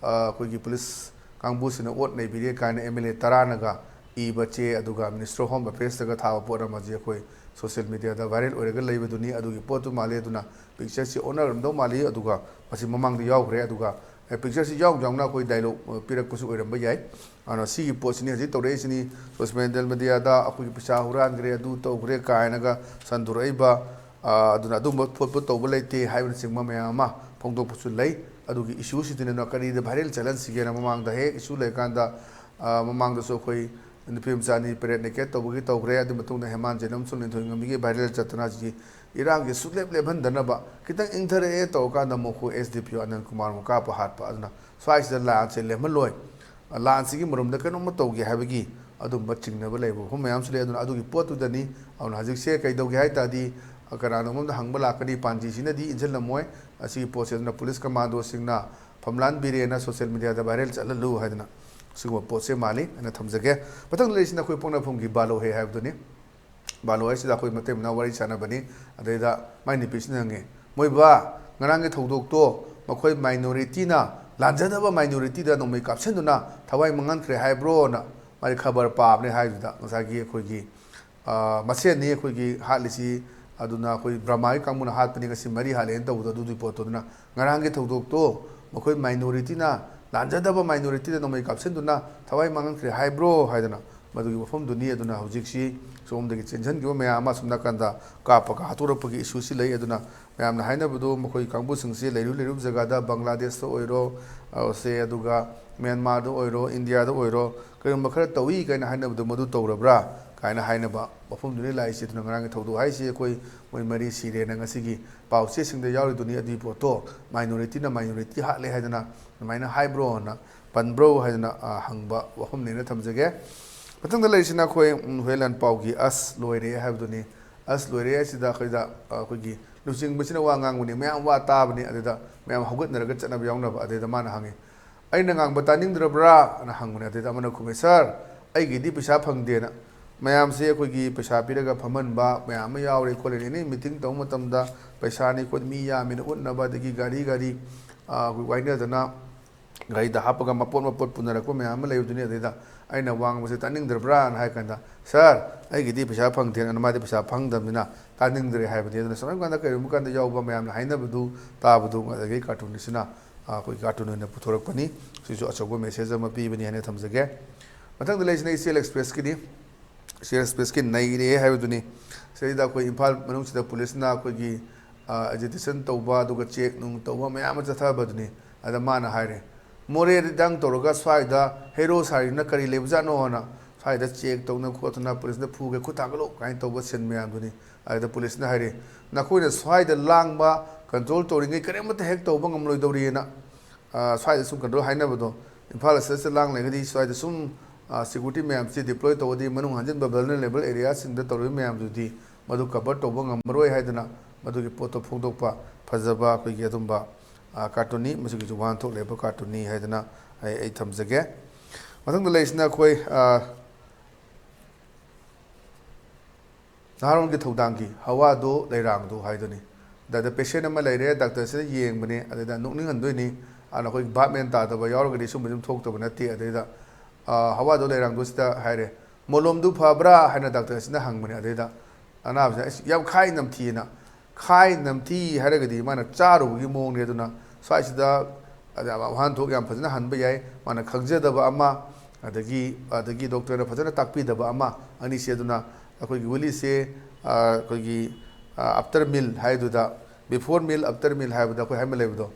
ꯑ, ꯑꯩꯈꯣꯏꯒꯤ ꯄꯨꯂꯤꯁ ꯀꯥꯡꯕꯨꯁꯤꯅ ꯑꯣꯠ ꯅꯩꯕꯤꯔꯦ ꯀꯥꯏꯅ ꯑꯦꯝ ꯑꯦꯜ ꯑꯦ ꯇꯔꯥꯅꯒ ꯏꯕ ꯆꯦ, ꯑꯗꯨꯒ ꯃꯤꯅꯤꯁꯇ꯭ꯔꯤ ꯑꯣꯐ ꯍꯣꯝ ꯑꯦꯐꯤꯌꯔꯁꯇꯒ ꯊꯥꯕ ꯄꯣꯠ ꯑꯃꯁꯤ ꯑꯩꯈꯣꯏ ꯁꯣꯁꯤꯌꯦꯜ ꯃꯦꯗꯤꯌꯥꯗ ꯚꯥꯏꯔꯦꯜ ꯑꯣꯏꯔꯒ ꯂꯩꯕꯗꯨꯅꯤ꯫ ꯑꯗꯨꯒꯤ ꯄꯣꯠꯇꯨ ꯃꯥꯜꯂꯤ꯫ ꯑꯗꯨꯅ ꯄꯤꯛꯆꯔꯁꯤ ꯑꯣꯟꯅꯔꯝꯗꯧ ꯃꯥꯜꯂꯤ꯫ ꯑꯗꯨꯒ ꯃꯁꯤ ꯃꯃꯥꯡꯗ ꯌꯥꯎꯈ꯭ꯔꯦ꯫ ꯑꯗꯨꯒ, ꯑꯦ, ꯄꯤꯛꯆꯔꯁꯤ ꯌꯥꯎ ꯌꯥꯎꯅ ꯑꯩꯈꯣꯏ ꯗꯥꯏꯂꯣꯒ, ꯑ, ꯄꯤꯔꯛꯄꯁꯨ ꯑꯣꯏꯔꯝꯕ ꯌꯥꯏ꯫ ꯑꯗꯨꯅ ꯁꯤꯒꯤ ꯄꯣꯠꯁꯤꯅꯤ ꯍꯧꯖꯤꯛ ꯇꯧꯔꯛꯏꯁꯤꯅꯤ꯫ ꯁꯣꯁꯤꯌꯦꯜ ꯃꯦꯗꯤꯌꯥꯗ ꯑꯩꯈꯣꯏꯒꯤ ꯄꯩꯁꯥ ꯍꯨꯔꯥꯟꯈ꯭ꯔꯦ, ꯑꯗꯨ ꯇꯧꯈ꯭ꯔꯦ ꯀꯥꯏꯅꯒ ꯁꯟꯗꯣꯔꯛꯏꯕ, ꯑ, ꯑꯗꯨꯅ ꯑꯗꯨꯝꯕ ꯈꯣꯠꯄ ꯇꯧꯕ ꯂꯩꯇꯦ ꯍꯥꯏꯕꯅꯆꯤꯡꯕ ꯃꯌꯥꯝ ꯑꯃ ꯐꯣꯡꯗꯣꯛꯄꯁꯨ ꯂꯩ꯫ ꯑꯗꯨꯒꯤ ꯏꯁꯨꯁꯤꯗꯅ ꯀꯔꯤꯗ ꯚꯥꯏꯔꯦꯜ ꯆꯠꯍꯟꯁꯤꯒꯦꯅ ꯃꯃꯥꯡꯗ ꯍꯦꯛ ꯏꯁꯨ ꯂꯩꯔꯀꯥꯟꯗ, ꯑ, ꯃꯃꯥꯡꯗꯁꯨ ꯑꯩꯈꯣꯏ ꯅꯨꯄꯤ ꯃꯆꯥ ꯑꯅꯤ ꯄꯦꯔꯦꯠ ꯅꯦꯀꯦꯠ ꯇꯧꯕꯒꯤ ꯇꯧꯈ꯭ꯔꯦ꯫ ꯑꯗꯨ ꯃꯇꯨꯡꯗ ꯍꯦꯃꯥꯟ ꯖꯦꯅꯝꯁꯨ ꯂꯤꯟꯊꯣꯏꯉꯝꯕꯤꯒꯤ ꯚꯥꯏꯔꯦꯜ ꯆꯠꯇꯅ ꯍꯧꯖꯤꯛꯀꯤ ꯏꯔꯥꯡꯁꯦ ꯁꯨꯛꯂꯦꯞ ꯂꯦꯞꯍꯟꯗꯅꯕ, ꯈꯤꯇꯪ ꯏꯪꯊꯔꯛꯑꯦ ꯇꯧꯔꯀꯥꯟꯗ ꯃꯈꯣꯏ ꯑꯦꯁ ꯗꯤ ꯄꯤ ꯑꯣ ꯑꯅꯟ ꯀꯨꯃꯥꯔ ꯑꯃꯨꯛ ꯀꯥꯞꯄ ꯍꯥꯠꯄ꯫ ꯑꯗꯨꯅ ꯁ꯭ꯋꯥꯏꯁꯤꯗ ꯂꯥꯟꯁꯦ ꯂꯦꯝꯍꯜꯂꯣꯏ, ꯂꯥꯟꯁꯤꯒꯤ ꯃꯔꯨꯝꯗ ꯀꯩꯅꯣꯝꯃ ꯇꯧꯒꯦ ꯍꯥꯏꯕꯒꯤ ꯑꯗꯨꯝꯕ ꯆꯤꯡꯅꯕ ꯂꯩꯕ ꯃꯐꯝ ꯃꯌꯥꯝꯁꯨ ꯂꯩ꯫ ꯑꯗꯨꯅ ꯑꯗꯨꯒꯤ ꯄꯣꯠꯇꯨꯗꯅꯤ꯫ ꯑꯗꯨꯅ ꯍꯧꯖꯤꯛꯁꯦ ꯀꯩꯗꯧꯒꯦ ꯍꯥꯏ ꯇꯥꯔꯗꯤ, ꯀꯅꯥꯅꯣꯝꯗ ꯍꯪꯕ ꯂꯥꯛꯀꯅꯤ, ꯄꯥꯟꯖꯤꯁꯤꯅꯗꯤ ꯏꯟꯁꯤꯜꯂꯝꯃꯣꯏ꯫ ꯑꯁꯤꯒꯤ ꯄꯣꯠꯁꯦ ꯑꯗꯨꯅ ꯄꯨꯂꯤꯁ ꯀꯃꯥꯟꯗꯣꯁꯤꯡꯅ ꯐꯝꯂꯥꯟ ꯕꯤꯔꯦꯟꯅ ꯁꯣꯁꯤꯌꯦꯜ ꯃꯦꯗꯤꯌꯥꯗ ꯚꯥꯏꯔꯦꯜ ꯆꯠꯍꯜꯂꯨ ꯍꯥꯏꯗꯅ ꯁꯤꯒꯨꯝꯕ ꯄꯣꯠꯁꯦ ꯃꯥꯜꯂꯤ ꯍꯥꯏꯅ ꯊꯝꯖꯒꯦ꯫ ꯃꯊꯪꯗ ꯂꯩꯔꯤꯁꯤꯅ ꯑꯩꯈꯣꯏ ꯄꯣꯛꯅꯐꯝꯒꯤ ꯕꯥꯂꯣ ꯍꯦ ꯍꯥꯏꯕꯗꯨꯅꯤ꯫ ꯕꯥꯂꯣ ꯍꯥꯏꯁꯤꯗ ꯑꯩꯈꯣꯏ ꯃꯇꯩ ꯃꯅꯥꯎ ꯋꯥꯔꯤ ꯁꯥꯟꯅꯕꯅꯤ꯫ ꯑꯗꯩꯗ ꯃꯥꯏ ꯅꯨꯄꯤꯁꯤꯅ ꯍꯪꯉꯦ, "ꯃꯣꯏꯕꯥ, ꯉꯔꯥꯡꯒꯤ ꯊꯧꯗꯣꯛꯇꯣ ꯃꯈꯣꯏ ꯃꯥꯏꯅꯣꯔꯤꯇꯤꯅ ꯂꯥꯟꯖꯗꯕ ꯃꯥꯏꯅꯣꯔꯤꯇꯤꯗ ꯅꯣꯡꯃꯩ ꯀꯥꯞꯁꯤꯟꯗꯨꯅ ꯊꯋꯥꯏ ꯃꯥꯡꯍꯟꯈ꯭ꯔꯦ ꯍꯥꯏꯕ꯭ꯔꯣꯅ?" ꯃꯥꯗꯤ ꯈꯕꯔ ꯄꯥꯕꯅꯦ ꯍꯥꯏꯗꯨꯗ ꯉꯁꯥꯏꯒꯤ ꯑꯩꯈꯣꯏꯒꯤ, ꯑ, ꯃꯁꯦꯟꯅꯤ ꯑꯩꯈꯣꯏꯒꯤ ꯍꯥꯠꯂꯤꯁꯤ, ꯑꯗꯨꯅ ꯑꯩꯈꯣꯏ ꯕ꯭ꯔꯍꯃꯥꯒꯤ ꯀꯥꯡꯕꯨꯅ ꯍꯥꯠꯄꯅꯤ, ꯉꯁꯤ ꯃꯔꯤ ꯍꯥꯠꯂꯦꯅ ꯇꯧꯕꯗꯣ, ꯑꯗꯨꯗꯨꯒꯤ ꯄꯣꯠꯇꯣ꯫ ꯑꯗꯨꯅ ꯉꯔꯥꯡꯒꯤ ꯊꯧꯗꯣꯛꯇꯣ ꯃꯈꯣꯏ ꯃꯥꯏꯅꯣꯔꯤꯇꯤꯅ ꯂꯥꯟꯖꯗꯕ ꯃꯥꯏꯅꯣꯔꯤꯇꯤꯗ ꯅꯣꯡꯃꯩ ꯀꯥꯞꯁꯤꯟꯗꯨꯅ ꯊꯋꯥꯏ ꯃꯥꯡꯍꯟꯈ꯭ꯔꯦ ꯍꯥꯏꯕ꯭ꯔꯣ ꯍꯥꯏꯗꯅ ꯃꯗꯨꯒꯤ ꯋꯥꯐꯝꯗꯨꯅꯤ꯫ ꯑꯗꯨꯅ ꯍꯧꯖꯤꯛꯁꯤ ꯁꯣꯝꯗꯒꯤ ꯆꯦꯟꯁꯤꯟꯈꯤꯕ ꯃꯌꯥꯝ ꯑꯃ ꯑꯁꯣꯝ ꯅꯥꯀꯟꯗ ꯀꯥꯞꯄꯒ ꯍꯥꯠꯇꯣꯔꯛꯄꯒꯤ ꯏꯁꯨꯁꯤ ꯂꯩ꯫ ꯑꯗꯨꯅ ꯃꯌꯥꯝꯅ ꯍꯥꯏꯅꯕꯗꯨ ꯃꯈꯣꯏ ꯀꯥꯡꯕꯨꯁꯤꯡꯁꯤ ꯂꯩꯔꯨ ꯂꯩꯔꯨꯕ ꯖꯒꯥꯗ ꯕꯪꯒ꯭ꯂꯥꯗꯦꯁꯇ ꯑꯣꯏꯔꯣ, ꯑ, ꯁꯦ, ꯑꯗꯨꯒ ꯃ꯭ꯌꯥꯟꯃꯥꯔꯗ ꯑꯣꯏꯔꯣ, ꯏꯟꯗꯤꯌꯥꯗ ꯑꯣꯏꯔꯣ, ꯀꯔꯤꯒꯨꯝꯕ ꯈꯔ ꯇꯧꯏ ꯀꯥꯏꯅ ꯍꯥꯏꯅꯕꯗꯨ ꯃꯗꯨ ꯇꯧꯔꯕ꯭ꯔꯥ ꯀꯥꯏꯅ ꯍꯥꯏꯅꯕ ꯋꯥꯐꯝꯗꯨꯅꯤ ꯂꯥꯛꯏꯁꯤ꯫ ꯑꯗꯨꯅ ꯉꯔꯥꯡꯒꯤ ꯊꯧꯗꯣꯛ ꯍꯥꯏꯁꯤ ꯑꯩꯈꯣꯏ ꯃꯣꯏ ꯃꯔꯤ ꯁꯤꯔꯦꯅ ꯉꯁꯤꯒꯤ ꯄꯥꯎ ꯆꯦꯁꯤꯡꯗ ꯌꯥꯎꯔꯤꯗꯨꯅꯤ꯫ ꯑꯗꯨꯒꯤ ꯄꯣꯠꯇꯣ ꯃꯥꯏꯅꯣꯔꯤꯇꯤꯅ ꯃꯥꯏꯅꯣꯔꯤꯇꯤ ꯍꯥꯠꯂꯦ ꯍꯥꯏꯗꯅ ꯑꯗꯨꯃꯥꯏꯅ ꯍꯥꯏꯕ꯭ꯔꯣꯅ, ꯄꯟꯕ꯭ꯔꯣ ꯍꯥꯏꯗꯅ, ꯑ, ꯍꯪꯕ ꯋꯥꯐꯝꯅꯦꯅ ꯊꯝꯖꯒꯦ꯫ ꯃꯊꯪꯗ ꯂꯩꯔꯤꯁꯤꯅ ꯑꯩꯈꯣꯏ, ꯎꯝ, ꯍꯨꯌꯦꯟ ꯂꯥꯟꯄꯥꯎꯒꯤ "ꯑꯁ ꯂꯣꯏꯔꯦ" ꯍꯥꯏꯕꯗꯨꯅꯤ꯫ "ꯑꯁ ꯂꯣꯏꯔꯦ" ꯍꯥꯏꯁꯤꯗ ꯑꯩꯈꯣꯏꯗ, ꯑ, ꯑꯩꯈꯣꯏꯒꯤ ꯂꯨꯆꯤꯡꯕꯁꯤꯅ ꯋꯥ ꯉꯥꯡꯕꯅꯤ, ꯃꯌꯥꯝ ꯋꯥ ꯇꯥꯕꯅꯤ, ꯑꯗꯨꯗ ꯃꯌꯥꯝ ꯍꯧꯒꯠꯅꯔꯒ ꯆꯠꯅꯕ ꯌꯥꯎꯅꯕ꯫ ꯑꯗꯨꯗ ꯃꯥꯅ ꯍꯪꯉꯤ, "ꯑꯩꯅ ꯉꯥꯡꯕ ꯇꯥꯅꯤꯡꯗ꯭ꯔꯕ꯭ꯔꯥ?" ꯑꯅ ꯍꯪꯕꯅꯤ꯫ ꯑꯗꯨꯗ ꯑꯃꯅ ꯈꯨꯝꯃꯤ, "ꯁꯥꯔ, ꯑꯩꯒꯤꯗꯤ ꯄꯩꯁꯥ ꯐꯪꯗꯦꯅ, ꯃꯌꯥꯝꯁꯦ ꯑꯩꯈꯣꯏꯒꯤ ꯄꯩꯁꯥ ꯄꯤꯔꯒ ꯐꯝꯍꯟꯕ ꯃꯌꯥꯝ ꯑꯃ ꯌꯥꯎꯔꯦ ꯈꯣꯠꯂꯦ꯫ ꯑꯦꯅꯤ ꯃꯤꯇꯤꯡ ꯇꯧꯕ ꯃꯇꯝꯗ ꯄꯩꯁꯥꯅꯤ ꯈꯣꯠ ꯃꯤ ꯌꯥꯝꯃꯤꯅ ꯎꯠꯅꯕ, ꯑꯗꯒꯤ ꯒꯥꯔꯤ ꯒꯥꯔꯤ ꯑꯩꯈꯣꯏ ꯋꯥꯏꯅꯗꯅ ꯒꯥꯔꯤꯗ ꯍꯥꯞꯄꯒ ꯃꯄꯣꯠ ꯃꯄꯣꯠ ꯄꯨꯅꯔꯛꯄ ꯃꯌꯥꯝ ꯑꯃ ꯂꯩꯕꯗꯨꯅꯤ꯫ ꯑꯗꯩꯗ ꯑꯩꯅ ꯋꯥ ꯉꯥꯡꯕꯁꯦ ꯇꯥꯅꯤꯡꯗ꯭ꯔꯕ꯭ꯔꯥꯅ ꯍꯥꯏ ꯀꯥꯟꯗ, "ꯁꯥꯔ, ꯑꯩꯒꯤꯗꯤ ꯄꯩꯁꯥ ꯐꯪꯗꯦꯅ, ꯃꯥꯗꯤ ꯄꯩꯁꯥ ꯐꯪꯗꯕꯅꯤꯅ ꯇꯥꯅꯤꯡꯗ꯭ꯔꯦ" ꯍꯥꯏꯕꯅꯤ꯫ ꯑꯗꯨꯅ ꯁꯨꯃꯥꯏ ꯀꯥꯟꯗ ꯀꯔꯤꯒꯨꯝꯕ ꯀꯥꯟꯗ ꯌꯥꯎꯕ ꯃꯌꯥꯝꯅ ꯍꯥꯏꯅꯕꯗꯨ ꯇꯥꯕꯗꯨ ꯑꯗꯒꯤ ꯀꯥꯔꯇꯨꯟꯁꯤꯅ ꯑꯩꯈꯣꯏ ꯀꯥꯔꯇꯨꯟ ꯑꯣꯏꯅ ꯄꯨꯊꯣꯔꯛꯄꯅꯤ꯫ ꯁꯤꯁꯨ ꯑꯆꯧꯕ ꯃꯦꯁꯦꯖ ꯑꯃ ꯄꯤꯕꯅꯤ ꯍꯥꯏꯅ ꯊꯝꯖꯒꯦ꯫ ꯃꯊꯪꯗ ꯂꯩꯔꯤꯁꯤꯅ ꯏꯆꯦꯜ ꯑꯦꯛꯁꯄ꯭ꯔꯦꯁꯀꯤꯅꯤ꯫ ꯏꯆꯦꯜ ꯑꯦꯛꯁꯄ꯭ꯔꯦꯁꯀꯤ ꯅꯩꯔꯦ ꯍꯥꯏꯕꯗꯨꯅꯤ꯫ ꯁꯤꯗꯩꯗ ꯑꯩꯈꯣꯏ ꯏꯝꯐꯥꯜ ꯃꯅꯨꯡꯁꯤꯗ ꯄꯨꯂꯤꯁꯅ ꯑꯩꯈꯣꯏꯒꯤ ꯑꯦꯖꯤꯇꯦꯁꯟ ꯇꯧꯕ, ꯑꯗꯨꯒ ꯆꯦꯛ ꯅꯨꯡ ꯇꯧꯕ ꯃꯌꯥꯝ ꯑꯃ ꯆꯠꯊꯕꯗꯨꯅꯤ꯫ ꯑꯗ ꯃꯥꯅ ꯍꯥꯏꯔꯦ, "ꯃꯣꯔꯦꯗꯪ ꯇꯧꯔꯒ ꯁ꯭ꯋꯥꯏꯗ ꯍꯦꯔꯣ ꯁꯥꯔꯤꯅ ꯀꯔꯤ ꯂꯩꯕꯖꯥꯠꯅꯣꯅ ꯁ꯭ꯋꯥꯏꯗ ꯆꯦꯛ ꯇꯧꯅ ꯈꯣꯠꯇꯅ ꯄꯨꯂꯤꯁꯅ ꯐꯨꯒꯦ, ꯈꯨꯠ ꯊꯥꯡꯒꯠꯂꯣ" ꯀꯥꯏꯅ ꯇꯧꯕ ꯁꯤꯟ ꯃꯌꯥꯝꯗꯨꯅꯤ꯫ ꯑꯗꯨꯗ ꯄꯨꯂꯤꯁꯅ ꯍꯥꯏꯔꯦ, "ꯅꯈꯣꯏꯅ ꯁ꯭ꯋꯥꯏꯗ ꯂꯥꯡꯕ ꯀꯟꯇ꯭ꯔꯣꯜ ꯇꯧꯔꯤꯉꯩ ꯀꯔꯤꯃꯠꯇ ꯍꯦꯛ ꯇꯧꯕ ꯉꯝꯂꯣꯏꯗꯧꯔꯤꯅ" ꯑ, ꯁ꯭ꯋꯥꯏꯗ ꯁꯨꯝ ꯀꯟꯇ꯭ꯔꯣꯜ ꯍꯥꯏꯅꯕꯗꯣ, ꯏꯝꯐꯥꯜ ꯑꯁꯤꯗ ꯂꯥꯡ ꯂꯩꯔꯒꯗꯤ ꯁ꯭ꯋꯥꯏꯗ ꯁꯨꯝ, ꯑ, ꯁꯦꯀ꯭ꯌꯨꯔꯤꯇꯤ ꯃꯌꯥꯝꯁꯤ ꯗꯤꯄ꯭ꯂꯣꯏ ꯇꯧꯔꯗꯤ ꯃꯅꯨꯡ ꯍꯟꯖꯤꯟꯕ ꯚꯜꯅꯔꯦꯕꯜ ꯑꯦꯔꯤꯌꯥꯁꯤꯡꯗ ꯇꯧꯔꯤꯕ ꯃꯌꯥꯝꯗꯨꯗꯤ ꯃꯗꯨ ꯀꯚꯔ ꯇꯧꯕ ꯉꯝꯃꯔꯣꯏ ꯍꯥꯏꯗꯅ ꯃꯗꯨꯒꯤ ꯄꯣꯠꯇꯣ ꯐꯣꯡꯗꯣꯛꯄ ꯐꯖꯕ ꯑꯩꯈꯣꯏꯒꯤ ꯑꯗꯨꯝꯕ, ꯑ, ꯀꯥꯔꯇꯨꯟꯅꯤ꯫ ꯃꯁꯤꯒꯤꯁꯨ ꯋꯥꯍꯟꯊꯣꯛ ꯂꯩꯕ ꯀꯥꯔꯇꯨꯟꯅꯤ ꯍꯥꯏꯗꯅ ꯑꯩ, ꯑꯩ ꯊꯝꯖꯒꯦ꯫ ꯃꯊꯪꯗ ꯂꯩꯔꯤꯁꯤꯅ ꯑꯩꯈꯣꯏ, ꯑ, ꯅꯍꯥꯔꯣꯜꯒꯤ ꯊꯧꯗꯥꯡꯒꯤ ꯍꯋꯥꯗꯣ ꯂꯩꯔꯥꯡꯗꯣ ꯍꯥꯏꯗꯨꯅꯤ꯫ ꯗꯥꯛꯇꯔ ꯄꯦꯁꯦꯟ ꯑꯃ ꯂꯩꯔꯦ, ꯗꯥꯛꯇꯔꯁꯤꯗ ꯌꯦꯡꯕꯅꯦ, ꯑꯗꯩꯗ ꯅꯣꯛꯅꯤꯡꯍꯟꯗꯣꯏꯅꯤ꯫ ꯑꯗꯨꯅ ꯑꯩꯈꯣꯏ ꯚꯥꯞ ꯃꯦꯟ ꯇꯥꯗꯕ ꯌꯥꯎꯔꯒꯗꯤ ꯁꯨꯝꯕ ꯁꯨꯝ ꯊꯣꯛꯇꯕ ꯅꯠꯇꯦ꯫ ꯑꯗꯩꯗ, ꯑ, ꯍꯋꯥꯗꯣ ꯂꯩꯔꯥꯡꯗꯣ ꯁꯤꯗ ꯍꯥꯏꯔꯦ, "ꯃꯣꯂꯣꯝꯗꯨ ꯐꯕ꯭ꯔꯥ?" ꯍꯥꯏꯅ ꯗꯥꯛꯇꯔꯁꯤꯅ ꯍꯪꯕꯅꯦ꯫ ꯑꯗꯩꯗ ꯑꯅꯥꯕꯁꯤꯅ, "ꯑꯁ, ꯌꯥꯝ ꯈꯥꯏ ꯅꯝꯊꯤꯑꯅ"꯫ ꯈꯥꯏ ꯅꯝꯊꯤ ꯍꯥꯏꯔꯒꯗꯤ ꯃꯥꯅ ꯆꯥꯔꯨꯕꯒꯤ ꯃꯑꯣꯡꯅꯦ꯫ ꯑꯗꯨꯅ ꯁ꯭ꯋꯥꯏꯁꯤꯗ ꯑꯗ ꯋꯥꯍꯟꯊꯣꯛ ꯌꯥꯝ ꯐꯖꯅ ꯍꯟꯕ ꯌꯥꯏ꯫ ꯃꯥꯅ ꯈꯪꯖꯗꯕ ꯑꯃ, ꯑꯗꯒꯤ, ꯑꯗꯒꯤ ꯗꯣꯛꯇꯔꯅ ꯐꯖꯅ ꯇꯥꯛꯄꯤꯗꯕ ꯑꯃ, ꯑꯅꯤꯁꯦ꯫ ꯑꯗꯨꯅ ꯑꯩꯈꯣꯏꯒꯤ ꯒꯨꯂꯤꯁꯦ, ꯑ, ꯑꯩꯈꯣꯏꯒꯤ, ꯑ, ꯑꯥꯐꯇꯔ ꯃꯤꯜ ꯍꯥꯏꯗꯨꯗ, ꯕꯤꯐꯣꯔ ꯃꯤꯜ, ꯑꯥꯐꯇꯔ ꯃꯤꯜ ꯍꯥꯏꯕꯗ ꯑꯩꯈꯣꯏ ꯍꯥꯏꯕ ꯂꯩꯕꯗꯣ,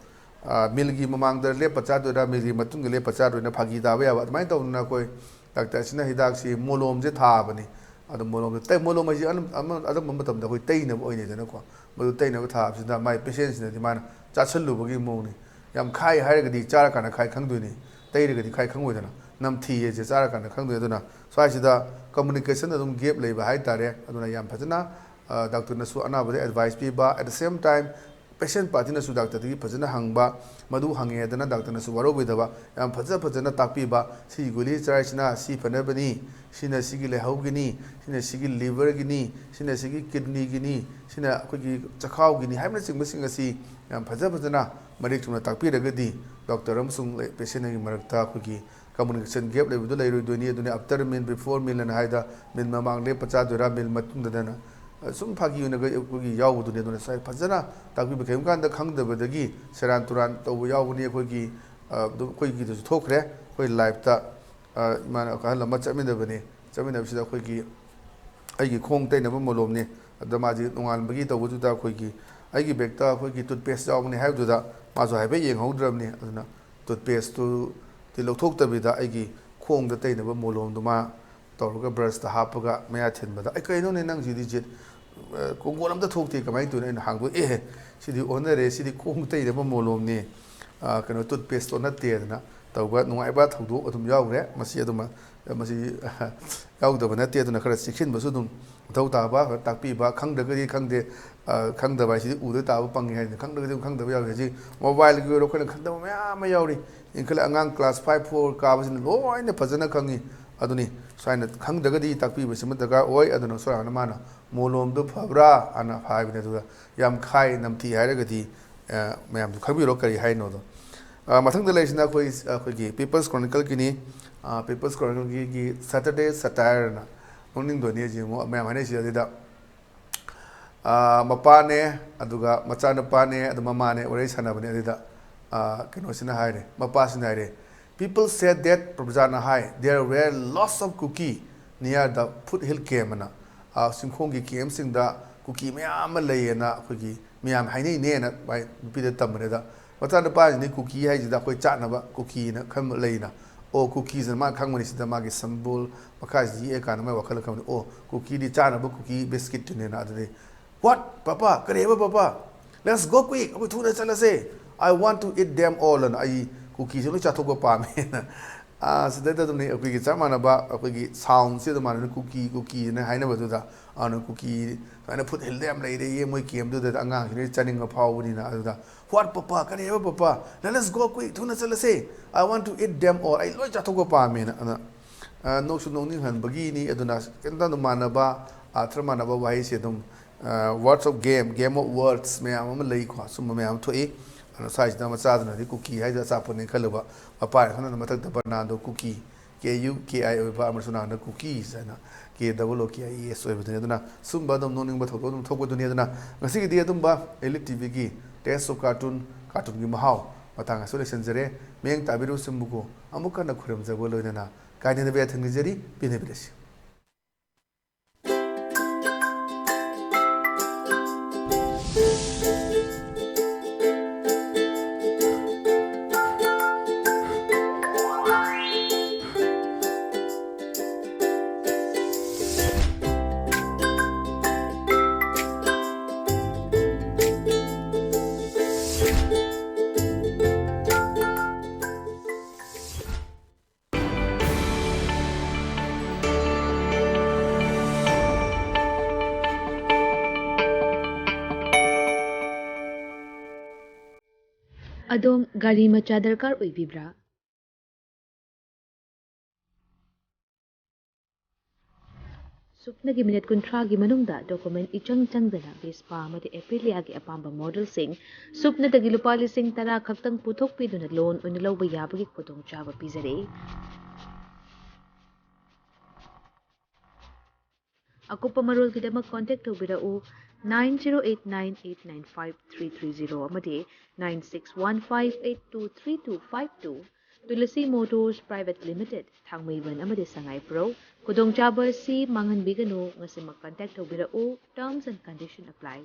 ꯑ, ꯃꯤꯜꯒꯤ ꯃꯃꯥꯡꯗ ꯂꯦꯞꯄ ꯆꯥꯗꯣꯏꯔꯥ, ꯃꯤꯜꯒꯤ ꯃꯇꯨꯡꯗ ꯂꯦꯞꯄ ꯆꯥꯗꯣꯏꯔꯥ, ꯐꯥꯒꯤ ꯇꯥꯕ ꯌꯥꯕ꯫ ꯑꯗꯨꯃꯥꯏꯅ ꯇꯧꯗꯅ ꯑꯩꯈꯣꯏ ꯗꯥꯛꯇꯔ ꯑꯁꯤꯅ ꯍꯤꯗꯥꯛꯁꯤ, ꯃꯣꯂꯣꯝꯁꯦ ꯊꯥꯕꯅꯤ꯫ ꯑꯗꯣ ꯃꯣꯂꯣꯝꯗꯣ ꯇꯩ-, ꯃꯣꯂꯣꯝ ꯍꯥꯏꯁꯤ ꯑꯅꯝ-, ꯑꯃ-, ꯑꯗꯨꯝꯕ ꯃꯇꯝꯗ ꯑꯩꯈꯣꯏ ꯇꯩꯅꯕ ꯑꯣꯏꯅꯩꯗꯅꯀꯣ꯫ ꯃꯗꯨ ꯇꯩꯅꯕ ꯊꯥꯕꯁꯤꯗ ꯃꯥꯏ ꯄꯦꯁꯦꯟꯁꯤꯅꯗꯤ ꯃꯥꯅ ꯆꯥꯁꯤꯜꯂꯨꯕꯒꯤ ꯃꯑꯣꯡꯅꯤ꯫ ꯌꯥꯝ ꯈꯥꯏ ꯍꯥꯏꯔꯒꯗꯤ ꯆꯥꯔꯀꯥꯟꯗ ꯈꯥꯏ ꯈꯪꯗꯣꯏꯅꯤ, ꯇꯩꯔꯒꯗꯤ ꯈꯥꯏ ꯈꯪꯉꯣꯏꯗꯅ꯫ ꯅꯝꯊꯤ ꯍꯥꯏꯁꯦ ꯆꯥꯔꯀꯥꯟꯗ ꯈꯪꯗꯣꯏꯅꯤ꯫ ꯑꯗꯨꯅ ꯁ꯭ꯋꯥꯏꯁꯤꯗ ꯀꯝꯃꯨꯅꯤꯀꯦꯁꯟ ꯑꯗꯨꯝ ꯒꯦꯞ ꯂꯩꯕ ꯍꯥꯏꯇꯥꯔꯦ꯫ ꯑꯗꯨꯅ ꯌꯥꯝ ꯐꯖꯅ, ꯑ, ꯗꯥꯛꯇꯔꯅꯁꯨ ꯑꯅꯥꯕꯗ ꯑꯦꯗꯚꯥꯏꯁ ꯄꯤꯕ, at the same time patient ꯄꯥꯔꯇꯤꯅꯁꯨ ꯗꯥꯛꯇꯔꯗꯒꯤ ꯐꯖꯅ ꯍꯪꯕ, ꯃꯗꯨ ꯍꯪꯉꯦ ꯍꯥꯏꯗꯅ ꯗꯥꯛꯇꯔꯅꯁꯨ ꯋꯥꯔꯧꯕꯤꯗꯕ, ꯌꯥꯝ ꯐꯖ ꯐꯖꯅ ꯇꯥꯛꯄꯤꯕ, ꯁꯤꯒꯤ ꯒꯨꯂꯤ ꯆꯥꯔꯤꯁꯤꯅ ꯁꯤ ꯐꯅꯕꯅꯤ, ꯁꯤꯅ ꯁꯤꯒꯤ ꯂꯩꯍꯧꯒꯤꯅꯤ, ꯁꯤꯅ ꯁꯤꯒꯤ ꯂꯤꯚꯔꯒꯤꯅꯤ, ꯁꯤꯅ ꯁꯤꯒꯤ ꯀꯤꯗꯅꯤꯒꯤꯅꯤ, ꯁꯤꯅ ꯑꯩꯈꯣꯏꯒꯤ ꯆꯈꯥꯎꯒꯤꯅꯤ ꯍꯥꯏꯕꯅꯆꯤꯡꯕꯁꯤꯡ ꯑꯁꯤ ꯌꯥꯝ ꯐꯖ ꯐꯖꯅ ꯃꯔꯤꯛ ꯆꯨꯝꯅ ꯇꯥꯛꯄꯤꯔꯒꯗꯤ ꯗꯣꯛꯇꯔ ꯑꯃꯁꯨꯡ ꯄꯦꯁꯦꯟꯒꯤ ꯃꯔꯛꯇ ꯑꯩꯈꯣꯏꯒꯤ ꯀꯝꯃꯨꯅꯤꯀꯦꯁꯟ ꯒꯦꯞ ꯂꯩꯕꯗꯨ ꯂꯩꯔꯣꯏꯗꯣꯏꯅꯤ꯫ ꯑꯗꯨꯅ after meal, before meal ꯑꯅ ꯍꯥꯏꯗ, ꯃꯤꯜ ꯃꯃꯥꯡ ꯂꯦꯞꯄ ꯆꯥꯗꯣꯏꯔꯥ, ꯃꯤꯜ ꯃꯇꯨꯡꯗꯅ, ꯁꯨꯝ ꯐꯥꯒꯤ ꯑꯣꯏꯅ ꯑꯩꯈꯣꯏꯒꯤ ꯌꯥꯎꯕꯗꯨꯅꯤ꯫ ꯑꯗꯨꯅ ꯁ꯭ꯋꯥꯏ ꯐꯖꯅ ꯇꯥꯛꯄꯤꯕ, ꯀꯔꯤꯒꯨꯝꯕ ꯀꯥꯟꯗ ꯈꯪꯗꯕꯗꯒꯤ ꯁꯦꯔꯥꯟ ꯇꯨꯔꯥꯟ ꯇꯧꯕ ꯌꯥꯎꯕꯅꯤ꯫ ꯑꯩꯈꯣꯏꯒꯤ ꯑ, ꯑꯗꯨꯝ ꯑꯩꯈꯣꯏꯒꯤꯗꯁꯨ ꯊꯣꯛꯈ꯭ꯔꯦ꯫ ꯑꯩꯈꯣꯏ ꯂꯥꯏꯐꯇ, ꯑ, ꯏꯃꯥꯅ ꯑꯍꯜ ꯑꯃ ꯆꯠꯃꯤꯟꯅꯕꯅꯤ꯫ ꯆꯠꯃꯤꯟꯅꯕꯁꯤꯗ ꯑꯩꯈꯣꯏꯒꯤ ꯑꯩꯒꯤ ꯈꯣꯡ ꯇꯩꯅꯕ ꯃꯣꯂꯣꯝꯅꯤ꯫ ꯑꯗ ꯃꯥꯁꯤ ꯅꯣꯡꯉꯥꯟꯕꯒꯤ ꯇꯧꯕꯗꯨꯗ ꯑꯩꯈꯣꯏꯒꯤ ꯑꯩꯒꯤ ꯕꯦꯛꯇ ꯑꯩꯈꯣꯏꯒꯤ ꯇꯨꯠꯄꯦꯁ ꯌꯥꯎꯕꯅꯤ ꯍꯥꯏꯕꯗꯨꯗ ꯃꯥꯁꯨ ꯍꯥꯏꯐꯦꯠ ꯌꯦꯡꯍꯧꯗ꯭ꯔꯕꯅꯤ꯫ ꯑꯗꯨꯅ ꯇꯨꯠꯄꯦꯁꯇꯨꯗꯤ ꯂꯧꯊꯣꯛꯇꯕꯤꯗ ꯑꯩꯒꯤ ꯈꯣꯡꯗ ꯇꯩꯅꯕ ꯃꯣꯂꯣꯝꯗꯨ ꯃꯥ ꯇꯧꯔꯒ ꯕ꯭ꯔꯁꯇ ꯍꯥꯞꯄꯒ ꯃꯌꯥ ꯊꯤꯟꯕꯗ, "ꯑꯩ, ꯀꯩꯅꯣꯅꯦ ꯅꯪꯁꯤꯗꯤ ꯖꯤꯠ, ꯑ, ꯀꯣꯡꯒꯣꯜ ꯑꯝꯇ ꯊꯣꯛꯇꯦ, ꯀꯃꯥꯏꯅ ꯇꯧꯔꯤꯅꯣ?" ꯑꯩꯅ ꯍꯥꯡꯗꯣꯛꯑꯦ꯫ "ꯑꯦ, ꯁꯤꯗꯤ ꯑꯣꯟꯅꯔꯦ, ꯁꯤꯗꯤ ꯈꯣꯡ ꯇꯩꯅꯕ ꯃꯣꯂꯣꯝꯅꯤ, ꯑ, ꯀꯩꯅꯣ, ꯇꯨꯠꯄꯦꯁꯇꯣ ꯅꯠꯇꯦꯗꯅ" ꯇꯧꯕ ꯅꯨꯡꯉꯥꯏꯕ ꯊꯧꯗꯣꯛ ꯑꯗꯨꯝ ꯌꯥꯎꯈ꯭ꯔꯦ꯫ ꯃꯁꯤ ꯑꯗꯨꯃ, ꯃꯁꯤ ꯌꯥꯎꯗꯕ ꯅꯠꯇꯦ꯫ ꯑꯗꯨꯅ ꯈꯔ ꯆꯦꯛꯁꯤꯟꯕꯁꯨ ꯑꯗꯨꯝ ꯃꯊꯧ ꯇꯥꯕ, ꯈꯔ ꯇꯥꯛꯄꯤꯕ, ꯈꯪꯗ꯭ꯔꯒꯗꯤ ꯈꯪꯗꯦ, ꯑ, ꯈꯪꯗꯕ ꯍꯥꯏꯁꯤꯗꯤ ꯎꯗ ꯇꯥꯕ ꯄꯪꯉꯤ ꯍꯥꯏꯗꯅ ꯈꯪꯗ꯭ꯔꯒꯗꯤ ꯑꯗꯨꯝ ꯈꯪꯗꯕ ꯌꯥꯎꯏ꯫ ꯍꯧꯖꯤꯛ ꯃꯣꯕꯥꯏꯜꯒꯤ ꯑꯣꯏꯔꯣ, ꯑꯩꯈꯣꯏꯅ ꯈꯪꯗꯕ ꯃꯌꯥꯝ ꯑꯃ ꯌꯥꯎꯔꯤ꯫ ꯏꯟꯈꯠꯂꯛ ꯑꯉꯥꯡ class five, four ꯀꯥꯕꯁꯤꯅ ꯂꯣꯏꯅ ꯐꯖꯅ ꯈꯪꯉꯤ꯫ ꯑꯗꯨꯅꯤ, ꯁꯨꯃꯥꯏꯅ ꯈꯪꯗ꯭ꯔꯒꯗꯤ ꯇꯥꯛꯄꯤꯕꯁꯤꯃ ꯗꯔꯀꯥꯔ ꯑꯣꯏ꯫ ꯑꯗꯨꯅ ꯁꯣꯔꯥꯅ ꯃꯥꯅ ꯃꯣꯂꯣꯝꯗꯣ ꯐꯕ꯭ꯔꯥ ꯑꯅ ꯍꯥꯏꯕꯅꯤ꯫ ꯑꯗꯨꯒ ꯌꯥꯝ ꯈꯥꯏ ꯅꯝꯊꯤ ꯍꯥꯏꯔꯒꯗꯤ, ꯑ, ꯃꯌꯥꯝꯁꯨ ꯈꯪꯕꯤꯔꯣ ꯀꯔꯤ ꯍꯥꯏꯅꯣꯗꯣ꯫ ꯑ, ꯃꯊꯪꯗ ꯂꯩꯔꯤꯁꯤꯅ ꯑꯩꯈꯣꯏ, ꯑꯩꯈꯣꯏꯒꯤ People's Chronicleꯒꯤꯅꯤ꯫ ꯑ, People's Chronicleꯒꯤ Saturday Satireꯅ ꯅꯣꯛꯅꯤꯡꯗꯣꯏꯅꯤ꯫ ꯍꯧꯖꯤꯛ ꯑꯃꯨꯛ ꯃꯌꯥꯝ ꯍꯥꯏꯅꯔꯤꯁꯤ ꯑꯗꯨꯗ, ꯑ, ꯃꯄꯥꯅꯦ, ꯑꯗꯨꯒ ꯃꯆꯥꯅꯨꯄꯥꯅꯦ, ꯑꯗꯨ ꯃꯃꯥꯅꯦ ꯋꯥꯔꯤ ꯁꯥꯟꯅꯕꯅꯦ꯫ ꯑꯗꯨꯗ, ꯑ, ꯀꯩꯅꯣꯁꯤꯅ ꯍꯥꯏꯔꯦ, ꯃꯄꯥꯁꯤꯅ ꯍꯥꯏꯔꯦ, "People said that," ꯄ꯭ꯔꯣꯐꯦꯁꯔꯅ high, "there were lots of Kuki near the foothill camp" ꯑꯅ, ꯑ, ꯆꯤꯡꯈꯣꯡꯒꯤ ꯀꯦꯝꯁꯤꯡꯗ ꯀꯨꯀꯤ ꯃꯌꯥꯝ ꯑꯃ ꯂꯩꯌꯦꯅ ꯑꯩꯈꯣꯏꯒꯤ ꯃꯌꯥꯝ ꯍꯥꯏꯅꯩꯅꯦꯅ ꯃꯥꯏ ꯅꯨꯄꯤꯗ ꯇꯝꯕꯅꯦꯗ꯫ ꯃꯆꯥꯅꯨꯄꯥꯁꯤꯗꯤ ꯀꯨꯀꯤ ꯍꯥꯏꯁꯤꯗ ꯑꯩꯈꯣꯏ ꯆꯥꯅꯕ ꯀꯨꯀꯤꯅ ꯈꯟꯕ ꯂꯩꯅ꯫ ꯑꯣ, ꯀꯨꯀꯤꯁꯤꯅ ꯃꯥ ꯈꯪꯕꯅꯤ꯫ ꯁꯤꯗ ꯃꯥꯒꯤ symbol ꯃꯈꯥꯁꯤ ꯌꯦꯛꯑꯀꯥꯟꯗ ꯃꯥꯏ ꯋꯥꯈꯜꯗ ꯈꯪꯕꯅꯤ꯫ ꯑꯣ, ꯀꯨꯀꯤꯗꯤ ꯆꯥꯅꯕ ꯀꯨꯀꯤ ꯕꯤꯁꯀꯤꯠꯇꯨꯅꯦꯅ꯫ ꯑꯗꯨꯗꯤ, "What, ꯄꯥꯄꯥ? ꯀꯔꯤ ꯍꯥꯏꯕ, ꯄꯥꯄꯥ?" "Let's go quick, ꯑꯩꯈꯣꯏ ꯊꯨꯅ ꯆꯠꯂꯁꯦ꯫ I want to eat them all" ꯑꯅ, "ꯑꯩ ꯀꯨꯀꯤꯁꯦ ꯂꯣꯏ ꯆꯥꯊꯣꯛꯄ ꯄꯥꯝꯃꯦꯅ" ꯑꯥ, ꯁꯤꯗꯩꯗ ꯑꯗꯨꯝ ꯑꯩꯈꯣꯏꯒꯤ ꯆꯞ ꯃꯥꯟꯅꯕ ꯑꯩꯈꯣꯏꯒꯤ soundꯁꯤ ꯑꯗꯨꯝ ꯃꯥꯟꯅꯅ ꯀꯨꯀꯤ, ꯀꯨꯀꯤꯅ ꯍꯥꯏꯅꯕꯗꯨꯗ, ꯑꯗꯨꯅ ꯀꯨꯀꯤ ꯁꯨꯃꯥꯏꯅ food ꯍꯦꯜꯗ ꯌꯥꯝ ꯂꯩꯔꯦꯌꯦ ꯃꯣꯏ campꯇꯨꯗ, ꯑꯉꯥꯡꯁꯤꯡꯗꯨ ꯆꯥꯅꯤꯡꯕ ꯐꯥꯎꯕꯅꯤꯅ꯫ ꯑꯗꯨꯗ, "What, ꯄꯄꯥ? ꯀꯔꯤ ꯍꯥꯏꯕ, papa? Let us go quick, ꯊꯨꯅ ꯆꯠꯂꯁꯦ꯫ I want to eat them all, ꯑꯩ ꯂꯣꯏ ꯆꯥꯊꯣꯛꯄ ꯄꯥꯝꯃꯦꯅ"꯫ ꯑꯗꯨꯅ, ꯑ, ꯅꯣꯛꯁꯨ ꯅꯣꯛꯅꯤꯡꯍꯟꯕꯒꯤꯅꯤ꯫ ꯑꯗꯨꯅ ꯀꯩꯝꯇ ꯑꯗꯨꯝ ꯃꯥꯟꯅꯕ, ꯑꯥꯔꯊ ꯃꯥꯟꯅꯕ ꯋꯥꯍꯩꯁꯦ ꯑꯗꯨꯝ, ꯑ, words of game, game of words ꯃꯌꯥꯝ ꯑꯃ ꯂꯩꯀꯣ, ꯁꯨꯝꯕ ꯃꯌꯥꯝ ꯑꯃ ꯊꯣꯛꯏ꯫ ꯑꯗꯨꯅ ꯁ꯭ꯋꯥꯏꯁꯤꯗ ꯃꯆꯥꯗꯨꯅꯗꯤ ꯀꯨꯀꯤ ꯍꯥꯏꯁꯦ ꯑꯆꯥꯄꯣꯠꯅꯤ ꯈꯜꯂꯨꯕ, ꯃꯄꯥꯅ ꯈꯪꯗꯅ ꯃꯊꯛꯇ ꯕꯅꯥꯟꯗꯣ ꯀꯨꯀꯤ, K U K I ꯑꯣꯏꯕ, ꯑꯃꯁꯨ ꯅꯍꯥꯟꯅ cookies ꯍꯥꯏꯅ K double O K I E S ꯑꯣꯏꯕꯗꯨꯅꯤ꯫ ꯑꯗꯨꯅ ꯁꯨꯝꯕ ꯑꯗꯨꯝ ꯅꯣꯛꯅꯤꯡꯕ ꯊꯧꯗꯣꯛ ꯑꯗꯨꯝ ꯊꯣꯛꯄꯗꯨꯅꯤ꯫ ꯑꯗꯨꯅ ꯉꯁꯤꯒꯤꯗꯤ ꯑꯗꯨꯝꯕ Elite TVꯒꯤ Taste of Cartoon, ꯀꯥꯔꯇꯨꯟꯒꯤ ꯃꯍꯥꯎ ꯃꯇꯥꯡ ꯑꯁꯤꯗ ꯂꯣꯏꯁꯤꯟꯖꯔꯦ꯫ ꯃꯤꯠꯌꯦꯡ ꯇꯥꯕꯤꯔꯤꯕꯁꯤꯡꯕꯨ ꯑꯃꯨꯛ ꯍꯟꯅ ꯈꯨꯔꯨꯝꯖꯕ ꯂꯣꯏꯅꯅ ꯀꯥꯏꯅꯗꯕ ꯌꯥꯊꯪ ꯅꯤꯖꯔꯤ꯫ ꯄꯦꯟꯅꯕꯤꯔꯁꯤ꯫ ꯑꯗꯣꯝ ꯒꯥꯔꯤ ꯃꯆꯥ ꯗꯔꯀꯥꯔ ꯑꯣꯏꯕꯤꯕ꯭ꯔꯥ? ꯁꯨꯞꯅꯒꯤ ꯃꯤꯅꯤꯠ ꯀꯨꯟꯊ꯭ꯔꯥꯒꯤ ꯃꯅꯨꯡꯗ document ꯏꯆꯪ ꯆꯪꯗꯅ Vespa ꯑꯃꯗꯤ Apriliaꯒꯤ ꯑꯄꯥꯝꯕ modelꯁꯤꯡ ꯁꯨꯞꯅꯗꯒꯤ ꯂꯨꯄꯥ ꯂꯤꯁꯤꯡ ꯇꯔꯥ ꯈꯛꯇꯪ ꯄꯨꯊꯣꯛꯄꯤꯗꯨꯅ loan ꯑꯣꯏꯅ ꯂꯧꯕ ꯌꯥꯕꯒꯤ ꯈꯨꯗꯣꯡꯆꯥꯕ ꯄꯤꯖꯔꯤ꯫ ꯑꯀꯨꯞꯄ ꯃꯔꯣꯜꯒꯤꯗꯃꯛ contact ꯇꯧꯕꯤꯔꯛꯎ nine zero eight nine eight nine five three three zero ꯑꯃꯗꯤ nine six one five eight two three two five two꯫ Tulsi Motors Private Limited, ꯊꯥꯡꯃꯩꯕꯟ ꯑꯃꯗꯤ ꯁꯉꯥꯏꯄ꯭ꯔꯧ꯫ ꯈꯨꯗꯣꯡꯆꯥꯕ ꯑꯁꯤ ꯃꯥꯡꯍꯟꯕꯤꯒꯅꯨ, ꯉꯁꯤꯃꯛ contact ꯇꯧꯕꯤꯔꯛꯎ꯫ Terms and condition apply꯫